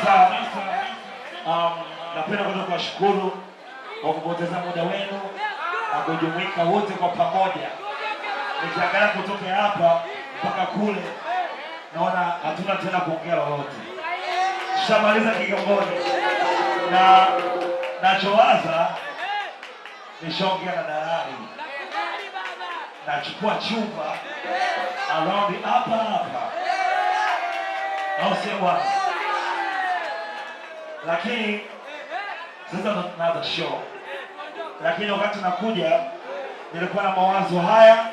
Sasa napenda kwanza kuwashukuru kwa kupoteza muda wenu na kujumuika wote kwa pamoja. Nikiangalia kutoka hapa mpaka kule, naona hatuna tena kuongea lolote, tushamaliza Kigamboni, na nachowaza nishaongea na dalali, nachukua chumba around hapa hapa, au sio bwana? Lakini sasa ndo tunaanza show, lakini wakati nakuja nilikuwa na mawazo haya.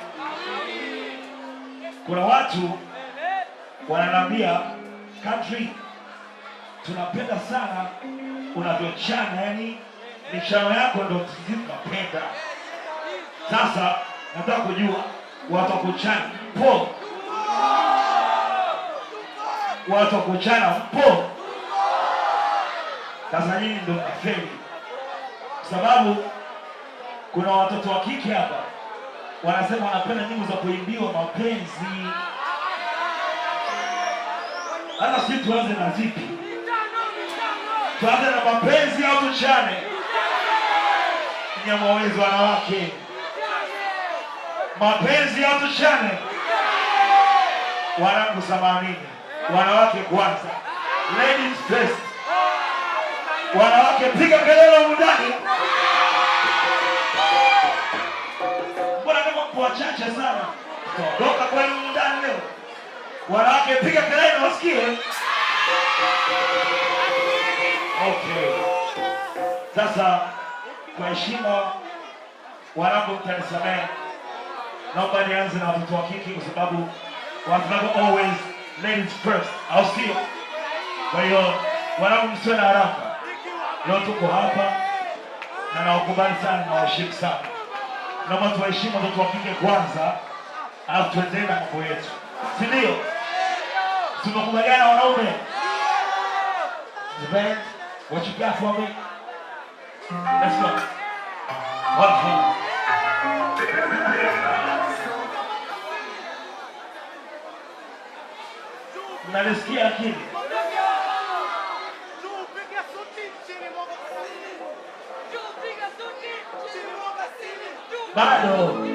Kuna watu wananiambia, "Country, tunapenda sana unavyochana, yani michano yako ndo sisi tunapenda." Sasa nataka kujua watu wa kuchana mpo? Watu wa kuchana mpo? Sasa nyinyi ndio mnafeli, kwa sababu kuna watoto wa kike hapa wanasema wanapenda nyimbo za kuimbiwa mapenzi. Sasa sisi tuanze na zipi? Tuanze na mapenzi au tuchane? Nyamawezi wanawake, mapenzi au tuchane? Wanangu, samanini, wanawake kwanza, ladies first. Wanawake piga kelele humu ndani. Mbona kama mpo wachache sana? Tutaondoka kweli humu ndani leo. Wanawake piga kelele wasikie. Okay. Sasa kwa heshima, wanangu, mtanisamehe, naomba nianze na watoto wa kike kwa sababu wanasemaga always ladies first, au sio? Kwa hiyo wanangu, msiwe na haraka. Leo tuko hapa na nawakubali sana na waheshimu sana. Naomba tuwaheshimu watoto wa kike kwanza, alafu tuendelee na mambo yetu, si ndio? Tumekubaliana wanaume? The band, what you got for me? Let's go. One, two. Mnanisikia akili? Piga suti chini, mwaga chini, mwaga Bado.